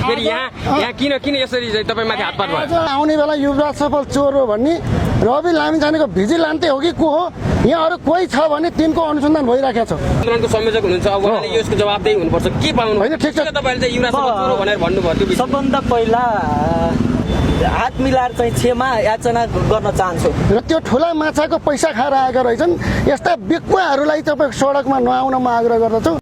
फेरि यहाँ किन यसरी तपाईँ माथि हातपात भयो? आउने बेला युवराज सफल चोर हो भन्ने रवि लामिछानेको भिजिलान्ते हो कि को हो, यहाँ अरू कोही छ भने तिनको अनुसन्धान भइराखेको छ। आन्दोलनको संयोजक हुनुहुन्छ, अब उहाँले यसको जवाबदेही हुनुपर्छ। के पाउनु होइन? ठिक छ, तपाईँले चाहिँ युवराज सफल चोर हो भनेर भन्नुभयो। सबभन्दा पहिला हात मिलाएर चाहिँ क्षमा याचना गर्न चाहन्छु। र त्यो ठुला माछाको पैसा खाएर आएका रहेछन्, यस्ता बिक्वाहरूलाई तपाईँ सडकमा नआउन म आग्रह गर्दछु।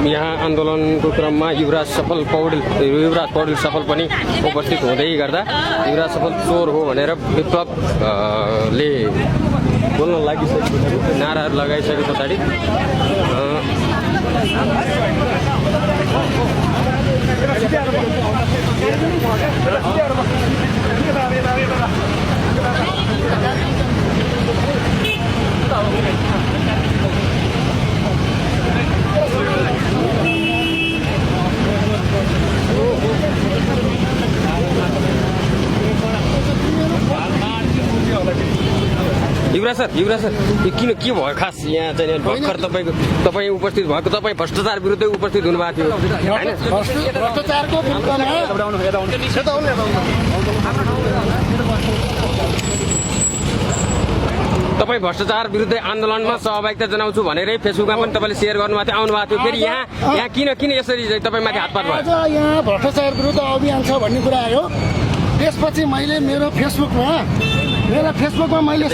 यहाँ आन्दोलनको क्रममा युवराज पौडेल सफल पनि उपस्थित हुँदै गर्दा युवराज सफल चोर हो भनेर विप्लवले बोल्न लागिसकेको नाराहरू लगाइसके पछाडि युवराज सर यो किन के भयो खास यहाँ चाहिँ भर्खर तपाईँ उपस्थित भएको, तपाईँ भ्रष्टाचार विरुद्धै उपस्थित हुनुभएको थियो होइन? तपाईँ भ्रष्टाचार विरुद्धै आन्दोलनमा सहभागिता जनाउँछु भनेरै फेसबुकमा पनि तपाईँले सेयर गर्नुभएको थियो, आउनुभएको थियो। फेरि यहाँ किन यसरी तपाईँ माथि हातपात भयो? यहाँ भ्रष्टाचार विरुद्ध अभियान छ भन्ने कुरा आयो। त्यसपछि मैले मेरो फेसबुकमा मैले